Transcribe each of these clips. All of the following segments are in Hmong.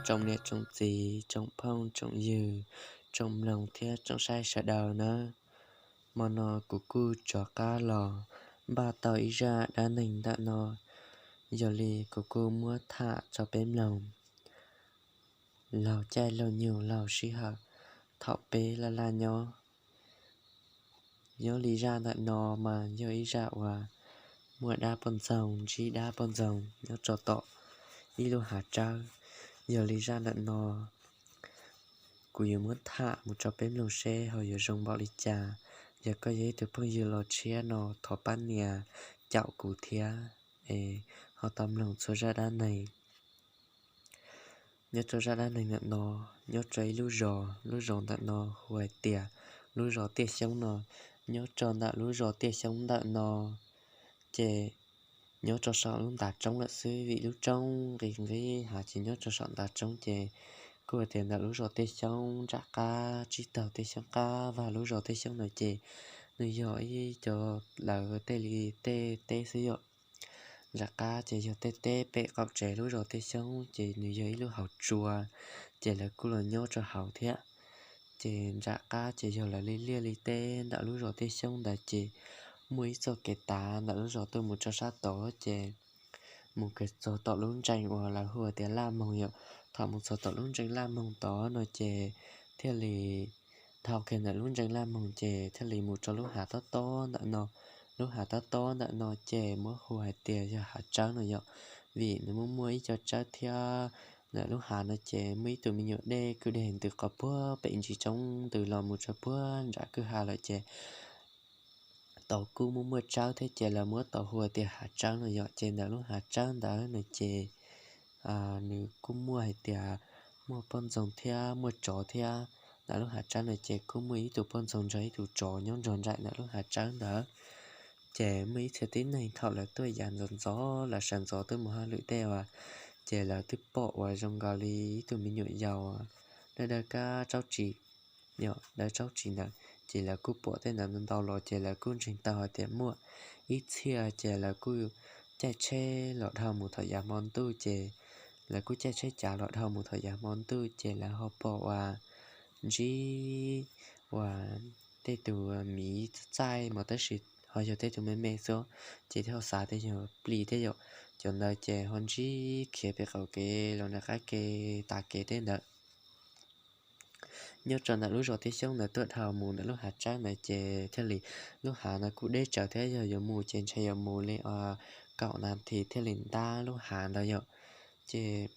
tsoom niam tsoom txiv, tsoom phooj tsoom ywg, tsoom mloog thiab tsoom saib sawv daws nawb. Hmo no kuv kuj rov qab los npaj tau ib zaj dab neeg ntawm no, yog li kuv kuj muab tham tso peb mloog laug caij laug nyoog laug sij hawm thaum peb laj laj nyob. Nyob li zaj ntawm no mas yog ib zaj uas muaj dab poj ntxoog ntsib dab poj ntxoog nyob rau tom ib lub hav tsawb. Yog li zaj ntawm no kuv yuav muab tham mus rau peb mloog seb ho yuav zoo npaum li cas. Yog koj yog ib tug phooj ywg los tshiab no thov pab nias caum kuv thiab es ho tau mloog txhua zaj dab neeg. Nyob rau zaj dab neeg ntawm no, nyob rau ib lub zos, lub zos ntawm no hu hais tias lub zos Tiaj Xyoob no. Nyob rau ntawm lub zos Tiaj Xyoob ntawm no ces nyob rau saum lub ntav roob lawm xwb, vim lub roob nqis nqis hav ces nyob rau saum ntav roob ces kuj hais tias ntawm lub zos Tiaj Xyoob nram qab tsib taug Tiaj Xyoob qab vag lub zos Tiaj Xyoob no ces nws yog ib co lawv tej li tej teb xwb yom. Nram qab ces yog tej teb, pem qaum tsev lub zos Tiaj Xyoob ces nws yog ib lub hauv tsua, ces lawv kuj los nyob rau hauv thiab. Ces nram qab ces yog lawv li liaj li teb ntawm lub zos Tiaj Xyoob ntawd ces muaj ib txoj kev tav ntawm lub zos tuaj mus rau sab tod ces mus kiag txog tom lub ntseeg uas lawv hu tias Laj Moog yom. Thaum mus txog tom lub ntseeg Laj Moog tod no ces thiaj li dhau kiag ntawm lub ntseeg Laj Moog ces thiaj li mus rau lub hav tob tob ntawm no. Lub hav tob tob ntawm no ces muab hu hais tias yog hav tsawb no yom, vim nws muaj muaj ib co tsawb thiab. Ntawm lub hav no ces muaj ib tug me nyuam dej kwj deg ntws qhov puag pem ntsis roob ntws los mus rau puag nram kwj ha lawm ces tod kuj muaj muaj tsawb thiab ces lawv muab tau hu tias hav tsawb no yom. Ces ntawm lub hav tsawb ntawd no ces nws kuj muaj hais tias muaj poj ntxoog thiab muaj tsov thiab. Ntawm lub hav tsawb no ces kuj muaj ib tug poj ntxoog nrog ib tug tsov nyob nrog nraim ntawm lub hav tsawb ntawd. Ces muaj ib txhia tib neeg thaum lawv tuaj yav ntxov ntxov lawv sawv ntxov tuaj mus hauj lwm tej uas, ces lawv twb pom uas zoo nkaus li ib tug me nyuam yaus dawb dawb kab tsaub tsis, yog dawb tsaub tsis ntawd ces lawv kuj pom tej ntawd ntau los ces lawv kuj ntseeg tau hais tias muaj ib txhia ces lawv kuj caij tsheb los dhau mus thaum yav hmo ntuj ces lawv kuj caij tsheb cav los dhau mus thaum yav hmo ntuj ces lawv ho pom uas ntsib uas tej tus miv txaij mas tab sis ho yog tej tus me me xwb, ces thiaj xav tias yog plis thiab yom. Cov ntawd ces ho ntsib khiav pem qaum kev los nram qab kev tav kev tej ntawd. Nyob rau ntawm lub zos Tiaj Xyoob ntawd tuaj dhau mus ntawm lub hav tsawb ntawd ces thiaj li lub hav ntawd kuj deb tsawv thiab, yog yuav mus ces ntshe yuav mus li kaum nas this thiaj li ntab lub hav ntawd yom. Ces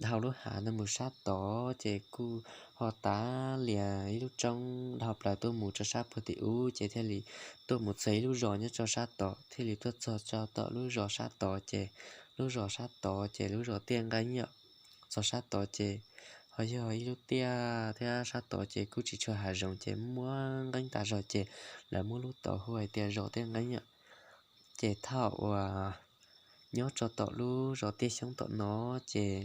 dhau lub hav ntawd mus sab tod ces kuj ho tav lias ib lub roob dhau plaws tuaj mus rau sab puag tim ub ces thiaj li tuaj mus txog ib lub zos nyob rau sab tod, thiaj li tuaj txog rau tom lub zos sab tod ces lub zos sab tod ces lub zos Tiaj Nqeeb yom. Txog sab tod ces ho yog ib lub tiaj thiab sab tod ces kuj tsis tshua hav zoov ces muaj nqeeb tas zog ces lawv muab lub tod hu hais tias zos Tiaj Nqeeb yom. Ces thaum uas nyob rau tom lub zos Tiaj Xyoob tom no ces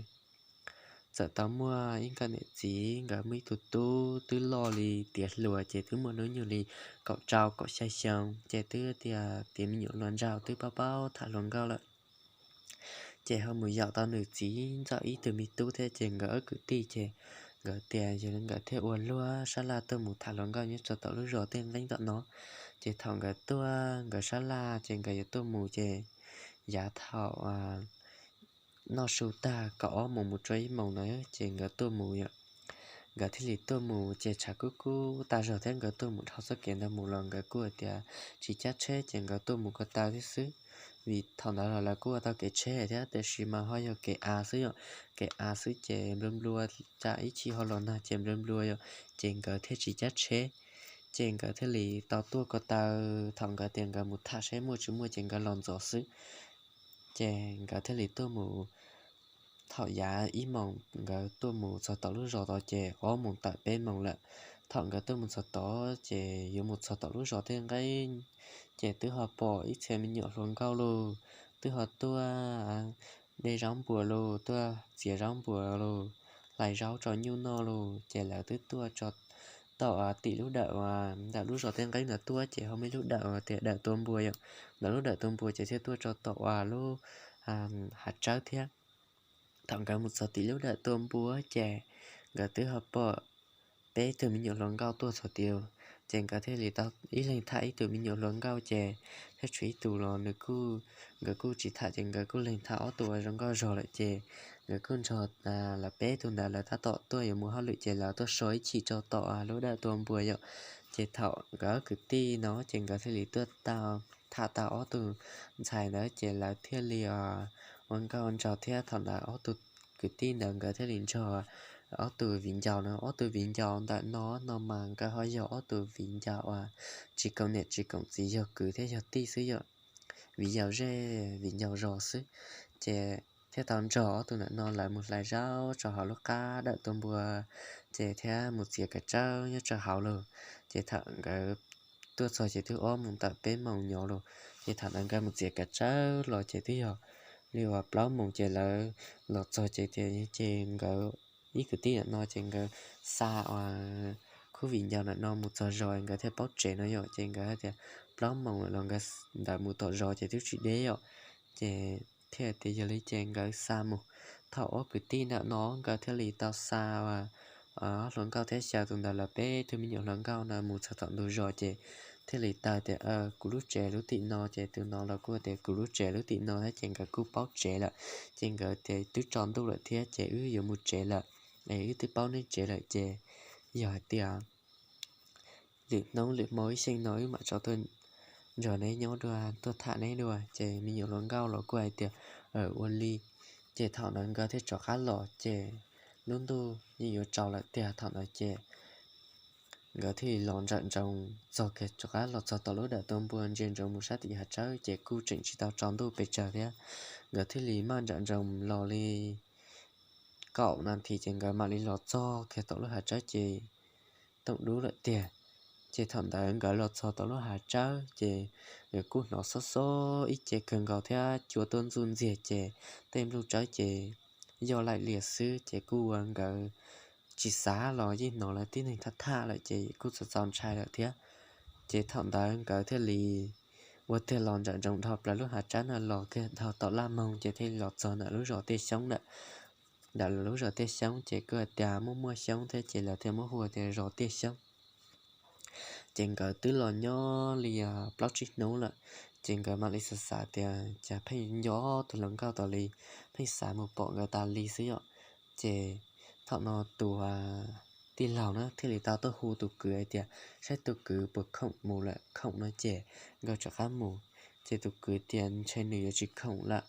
txawm tau muaj ib nkawm niam txiv, nkawd muaj ib tug tub twb loj li tiav hluas ces twb muaj hnub nyoog li kaum rau kaum xya xyoo ces twb tias tiav me nyuam hluas nraug twb paub paub tham hluas nkauj lawm. Ces ho mus yaum tau nws txiv ntxawm ib tug me tub thiab ces nkawd ob kwv tij ces nkawd tias yog li nkawd thiaj ua luag sab laj tuaj mus tham hluas nkauj nyob rau tom lub zos Tiaj Nqeeb tom no. Ces thaum nkawd tuaj nkawd sab laj ces nkawd yuav tuaj mus ces yav thaum noj su tag kaum ob moos mus rau ib moos ntawd ces nkawd tuaj mus yom. Nkawd thiaj li tuaj mus ces tshav kub kub tag zog thiab nkawd tuaj mus dhau txoj kev ntawd mus los nkawd kuj hais tias tsis cab tsheb ces nkawd tuaj mus ko taw thiab xwb. Vim thaum ntawd los lawv kuj ua tau kev tsheb thiab tiam sis mas ho yog kev av xwb yom. Kev av xwb ces nplua nplua, tsam ib chim ho los nag ces nplua nplua yom, ces nkawd thiaj tsis cab tsheb. Ces nkawd thiaj li tau tuaj ko taw, thaum nkawd tias nkawd mus tham saib muaj tsis muaj ces nkawd los ntxov xwb. Ces nkawd thiaj li tuaj mus, thaum yav ib moos nkawd tuaj mus txog tom lub zos tod ces ob moos tawm peb moos lawm. Thaum nkawd tuaj mus txog tod ces yuav mus txog tom lub zos Tiaj Nqeeb ces twb ho pom ib txhia me nyuam hluas nkauj lauj, twb ho tuaj de zaub npuas lauj, tuaj txiav zaub npuas lauj, hlais zaub tso nyuj noj lauj, ces lawv twb tuaj tso tom tim lub dawm uas ntawm lub zos Tiaj Nqeeb ntawd tuaj ces ho muaj ib lub dawm uas tias dawm tua npua yom. Ntawm lub dawm tua npua ces thiaj tuaj tso tom uas lub hav tsawb thiab. Thaum nkawd mus txog tim lub dawm tua npua ces nkawd twb ho pom peb tug me nyuam hluas nkauj tuaj txog tim, ces nkawd thiaj li tau ib leeg tham ib tug me nyuam hluas nkauj ces thiaj tshuav ib tug los nws kuj, nkawd kuj tsis tham ces nkawd kuj leeg tham ob tug uas zoo nkauj zog lawm ces nkawd kuj nrog lawv peb tug ntawd lawv tab tom tuaj yuav mus hauj lwm ces lawv tuaj so ib chim rau tom lub dawm tua npua yom. Ces thaum nkawd ob kwv tij no ces nkawd thiaj li tuaj tau tham tau ob tug ntxhais ntawd ces lawv thiaj li ua nkauj nraug thiab. Thaum ntawd ob tug kwv tij ntawd nkawd thiaj li nrog ob tug viv ncaus no, ob tug viv ncaus ntawm no no mas nkawd ho yog ob tug viv ncaus uas tsis koom niam tsis koom txiv, yog kwv thiab yog tij xwb yom, viv ncaus zej viv ncaus zos xwb. Ces thiaj tau nrog ob tug ntawm no lawv mus hlais zaub rau hauv lub qab dawm tua npua ces thiab mus txiav kav tsawb nyob rau hauv lawm. Ces thaum nkawd tuaj txog ces twb ob moos tawm peb moos nyob lawm. Ces thaum ntawd nkawd mus txiav kav tsawb los ces twb yog li uas plaub moos ces lawv los txog ces tias ces nkawd ib kwv tij ntawm no ces nkawd xa uas khub viv ncaus ntawm no mus txog zos nkawd thiaj paub tsev no yom. Ces nkawd hais tias plaub moos lawm los nkawd ntawd mus tom zos ces twb tsis deb yom. Ces thiaj tias yog li ces nkawd xa mus. Thaum ob kwv tij ntawm no nkawd thiaj li tau xa hluas nkauj thiab xyaw tus ntawd lawv peb tug me nyuam hluas nkauj no mus txog tom ntug zos ces thiaj li tau tias kuv lub tsev lub tim no, ces tus no los kuj tias kuv lub tsev lub tim no thiab ces nkawd kuj paub tsev lawm. Ces nkawd tias twb tsaus ntuj lawm thiab ces wb yuav mus tsev lawm, es wb twb paub neb tsev lawm ces yog hais tias lwm hnub lwm hmo ib xyeej no wb mam rov tuaj nrog neb nyob dua, tuaj tham neb dua. Ces me nyuam hluas nkauj los kuj hais tias ua li. Ces thaum ntawd nkawd thiaj rov qab los ces lub ntuj yeej yuav tsaus lawm tiag. Thaum ntawd ces nkawd thiaj li los nrawm nroos txog kiag, rov qab los txog tom lub dawm tua npua ntsia ntsoov mus sab tim hav tsawb ces kuj tseem tsis tau tsaus ntuj pes tsawg thiab. Nkawd thiaj li maj nrawm nroos los li kaum nas this ces nkawd mam li los txog kiag tom lub hav tsawb ces toom dub lawm tiag. Ces thaum ntawd nkawd los txog tom lub hav tsawb ces nkawd kuj hnov xob xob ib ce kawg nkaus thiab cua tuaj ntxuj ntxiag ces tej nplooj tsawb ces yoj laim lias xwb ces kuj ua nkawd tsis xav los yeej hnov lawv tib neeg tham tham lawm ces kuj txaus txaus ntshai lawm thiab. Ces thaum ntawd nkawd thiaj li ua tiag los nrawm nroos dhau plaws lub hav tsawb no los kiag dhau tom laj moog ces thiaj li los txog ntawm lub zos Tiaj Xyoob ntawm, ntawm lub zos Tiaj Xyoob ces kuj hais tias muaj muaj xyoob thiab ces lawv thiaj muab hu tias zos Tiaj Xyoob. Ces nkawd twb los nyob li plaub tsib hnub lawm, ces nkawd mam li xav xav tias cas pheej nco tus hluas nkauj tas li, pheej xav mus pom nkawd tas li xwb yom. Ces thaum no tus tij laug na thiaj li tau tuaj hu tus kwv hais tias saib tus kwv puas khoom mus lawm, khoom no ces nkawd rov qab mus. Ces tus kwv tias ntshe nws yuav tsis khoom lawm,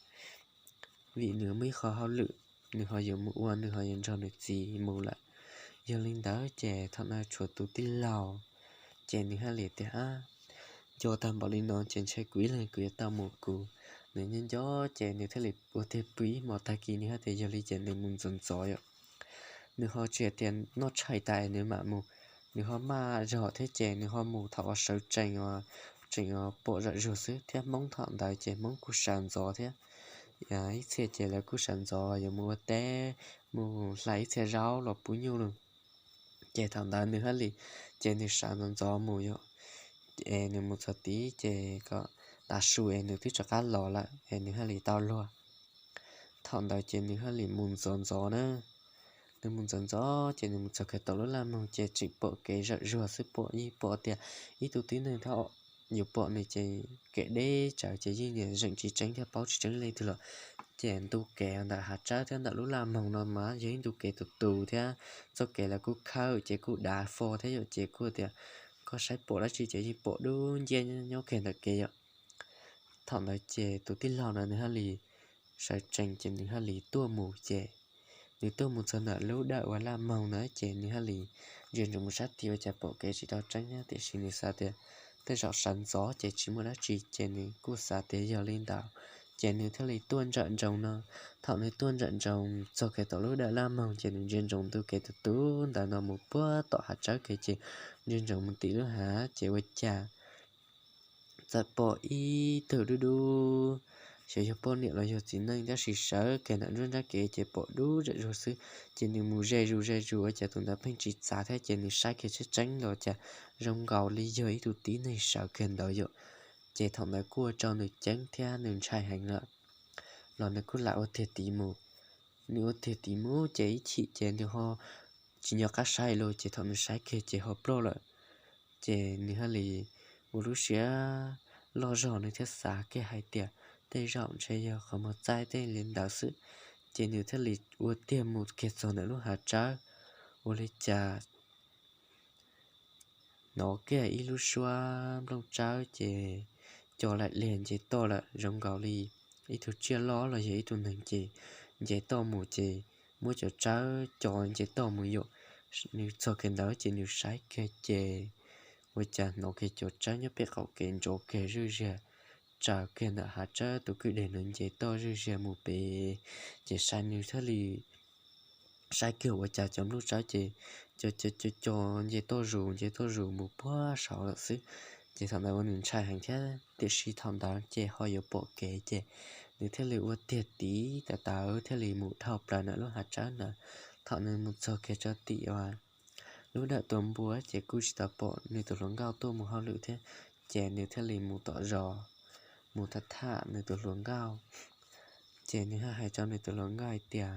vim nws muaj ib qho hauj lwm nws ho yuav mus ua, nws ho yuav nrog nws txiv mus lawm. Yog li ntawd ces thaum no tshuav tus tij laug, ces nws thiaj li tias nco tag npaum li no ces ntshe kuv ib leeg kuv yuav tau mus kuv. Nws nyob nco ces nws thiaj li ua tiag pw ib hmos tag kis nws thiaj tias yog li ces nws mus ntxov ntxov yom. Nws ho tsis hais tias noj tshais tas nws mam mus, nws ho maj zog thiab ces nws ho mus thaum uas sawv tsees, tseem pom zam zuag xwb thiab. Hmoob thaum ntawd ces Hmoob kuj sawv ntxov thiab, ib txhia ces lawv kuj sawv ntxov yuav mus ua teb, mus hlais ib txhia zaub los pub nyuj lawm. Ces thaum ntawd nws thiaj li, ces nws sawv ntxov ntxov mus yom, es nws mus txog tid ces kom tav su es nws twb rov qab los lawm es nws thiaj li tau luag. Thaum ntawd ces nws thiaj li mus ntxov ntxov na. Nws mus ntxov ntxov ces nws mus txog kiag tom lub laj moog ces tseem pom kev zam zuag xwb, pom yeej pom tias ib tug tib neeg thaum yuav pom nws ces kev deb tsawv ces yeej zeem tsis tseeb thiab paub tsis tseeb leej twg los. Ces ntu kev ntawm hav tsawb thiab ntawm lub laj moog no mas yog ib ntu kev tus tus thiab txoj kev lawv kuj khawb ces kuj dav fo thiab yom, ces kuj tias koj saib pom dab tsi ces yeej pom dub nciab nyob kiag ntawm kev yom. Thaum ntawd ces tus tij laug no nws thiaj li sawv tsees ces nws thiaj li tuaj mus ces nws tuaj mus txog ntawm lub dawm ua laj moog na ces nws thiaj li ntsia ntsoov mus sab tid ua cas pom kev tsis tau tseeb thiab tiam sis nws xav tias tej zaum sawv ntxov ces tsis muaj dab tsi ces nws kuj xav tias yog li ntawd ces nws thiaj li tuaj nrawm ntsoov no. Thaum nws tuaj nrawm ntsoov txog kiag tom lub dawm laj moog ces nws ntsia ntsoov ntu kev tus tus ntawd no mus puag tom hav tsawb kiag ces ntsia ntsoov mus tim lub hav ces ua cas txawm pom ib tug dub dub, xyov yog poj niam los yog txiv neej tab sis sawv kiag ntawm nruab nrab kev ces pom dub zam zuag xwb. Ces nws mus ze zus ze zus ua cas tus ntawd pheej tsis txav thiab ces nws saib kiag tseeb tseeb los cas zoo nkaus li yog ib tug tib neeg sawv kiag ntawd yom. Ces thaum ntawd kuj ua rau nws ceeb thiab nws ntshai heev lawm, los nws kuj lam ua tiag tid mus. Nws ua tiag tim mus ces ib chim ces nws ho tsis nco qab saib lawm, ces thaum nws saib kiag ces ho ploj lawm. Ces nws thiaj li ua lub siab loj zog, nws thiaj xav kiag hais tias tej zaum ntshe yog qhov muag txaij tej li ntawd xwb. Ces nws thiaj li ua tiag mus kiag txog ntawm lub hav tsawb, ua li cas hnov kiag ib lub suab nplooj tsawb ces co laim liag nce toj lawm, zoo nkaus li ib tug tsiaj loj los yog ib tug neeg ces nce toj mus ces muab cov tsawb co nce toj mus yom. Nws txog kiag ntawd ces nws saib kiag ces ua cas hnov kiag cov tsawb nyob pem qaum kev nrov kiag zuj ziag, tsaws kiag ntawm hav tsawb tus kwj deg no nce toj zuj ziag mus pem. Ces saib nws thiaj li saib kiag ua cas cov nplooj tsawb ces co co co co nce toj zus nce toj zus mus puag saud lawm xwb. Ces thaum ntawd ua nws ntshai heev thiab, tiam sis thaum ntawd ces ho yuav pom kev ces nws thiaj li ua tiag tiv tawv tawv thiaj li mus dhau plaws ntawm lub hav tsawb ntawd. Thaum nws mus txog kiag rau tim uas lub dawm tua npua ces kuj tsis tau pom nws tus hluas nkauj tuaj mus hauj lwm thiab, ces nws thiaj li mus tom zos mus tham tham nws tus hluas nkauj. Ces nws haj hais rau nws tus hluas nkauj hais tias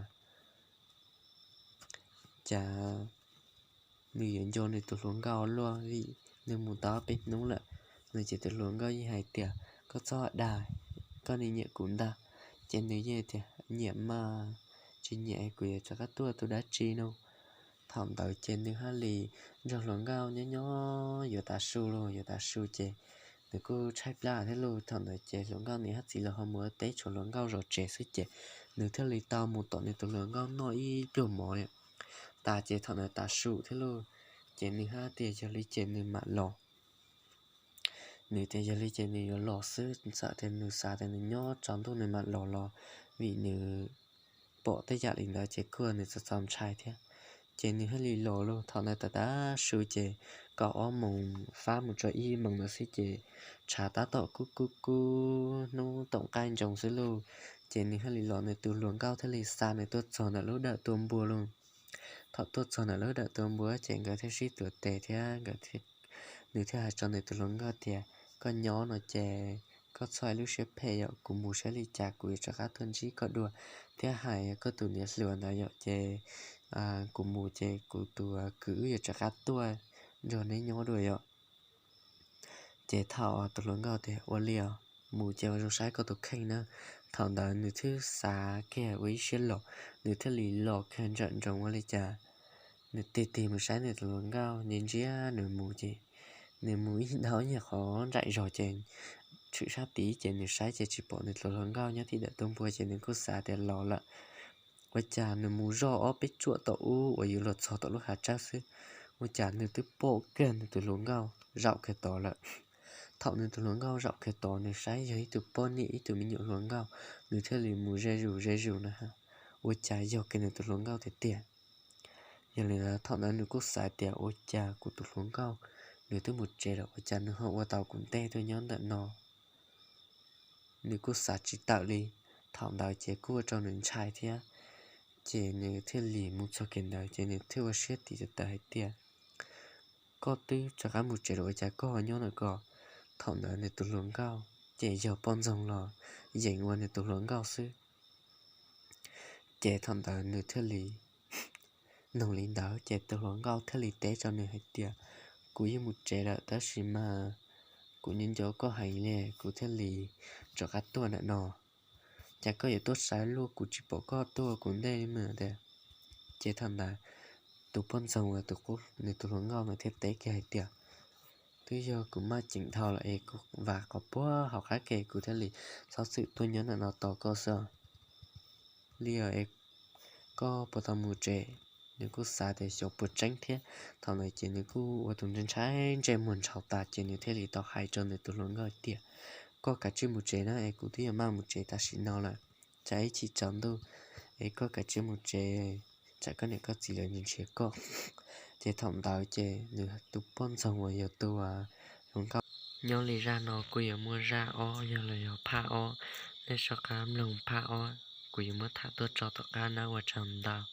cas nws yuav nco nws tus hluas nkauj luaj vim nws mus tau peb hnub lawm. Nws ces tus hluas nkauj yeej hais tias koj txhob dag, koj nyiam kuv ntag. Ces nws yeej tias nyiam mas, tsis nyiam kuv yuav rov qab tuaj tus dab tsi no. Thaum ntawd ces nws thiaj li nrog hluas nkauj nyob nyob yuav tav su los yuav tav su ces nws kuj tshaib plab thiab lauj. Thaum ntawd ces hluas nkauj niam thiab txiv los ho mus teb tshuav hluas nkauj zov tsev xwb ces nws thiaj li tau mus tom nws tus hluas nkauj noj ib pluag mov li tas ces thaum ntawd tav su thiab lauj. Ces nws hais tias yog li ces nws mam los. Nws tias yog li ces nws yuav los xwb, txawm tias nws xav tias nws nyob tsaus ntuj nws mam los los vim nws pom tej yam li ntawd ces kuj nws txaus txaus ntshai thiab. Ces nws thiaj li los lauj. Thaum ntawd tav tav su ces kaum ob moos fab mus txog ib moos ntawd xwb ces tshav tab tom kub kub kub hnub toom qaij ntsoog xwb lauj. Ces nws thiaj li los, nws tus hluas nkauj thiaj li xa nws tuaj txog ntawm lub dawm tua npua lauj. Thaum tuaj txog ntawm lub dawm tua npua ces nkawd thiaj sib tuav tes thiab nkawd, nws thiaj hais rau nws tus hluas nkauj tias koj nyob no ces koj txhob ua lub siab phem yom, kuv mus saib li cas kuv yuav rov qab tuaj ntsib koj dua, thiab hais koj tus niam hluas ntawd yom ces kuv mus ces kuv tus kwv wb yuav rov qab tuaj nrog neb nyob dua yom. Ces thaum tus hluas nkauj tias ua li os, mus ces ua zoo saib koj tus kheej na. Thaum ntawd nws thiaj xav kiag ua ib siab los, nws thiaj li los kiag ntsawm nroos ua li cas nws tig tig mus saib nws tus hluas nkauj, ntsia ntsia nws mus ces nws mus ib ntau nyuag qhov nraim zog ces tshwm sab tid ces nws saib ces tsis pom nws tus hluas nkauj nyob tim dawm tua npua ces nws kuj xav tias los lawm. Ua cas nws mus zoj ob peb tsuam tom ub uas yuav luag txog tom lub hav tsawb xwb, ua cas nws twb pom kiag nws tus hluas nkauj zaum kiag tod lawm. Thaum nws tus hluas nkauj zaum kiag tod nws saib yog ib tug poj niam ib tug me nyuam hluas nkauj, nws thiaj li mus ze zus ze zus na, ua cas yog kiag nws tus hluas nkauj tiag tiag. Yog li ntawd thaum ntawd nws kuj xav tias ua cas kuv tus hluas nkauj nws twb mus tsev lawm ua cas nws ho ua tau kuv ntej tuaj nyob ntawm no. Nws kuj xav tsis tawm li. Thaum ntawd ces kuj ua rau nws ntshai thiab, ces nws thiaj li mus txog kiag ntawd ces nws thiaj ua siab tiv tawv hais tias koj twb rov qab mus tsev lawm ua cas koj ho nyob ntawm ko? Thaum ntawd nws tus hluas nkauj ces yog poj ntxoog los yeem ua nws tus hluas nkauj xwb. Ces thaum ntawd nws thiaj li noog li ntawd ces tus hluas nkauj thiaj li teb rau nws hais tias kuv yeej mus tsev lawm tab sis mas kuv nyob nco koj heev li kuv thiaj li rov qab tuaj ntawm no. Cas koj yuav tuaj sawv luaj kuv tsis pom koj tuaj kuv ntej li mas tias. Ces thaum ntawd tus poj ntxoog uas tus qub nws tus hluas nkauj nws thiaj teb kiag hais tias twb yog kuv maj ceem dhau lawm es kuv vam qhov puag hauv qab ke kuv thiaj li txhob txwm tuaj nyob ntawm no tos koj xwb li os. Koj puas tau mus tsev? Nws kuj xav tias xyov puas tseeb thiab. Thaum ntawd ces nws kuj ua tus ntshai ntsej muag ntshaus tas ces nws thiaj li tau hais rau nws tus hluas nkauj tias koj kav tsij mus tsev na es kuv twb yuav maj mus tsev tam sim no lawm. Tsam ib chim tsaus ntuj es koj kav tsij mus tsev, tsam koj niam koj txiv lawv nyiam ntshiab koj. Ces thaum ntawd ces nws tus poj ntxoog uas yog tus hluas nkauj nyob li zaj no kuj yuav muaj zaj ob yog los yog phaj ob. Nej soj qab mloog phaj ob kuv yuav muab tham tuaj tso tom qab na, ua tsaug ntau.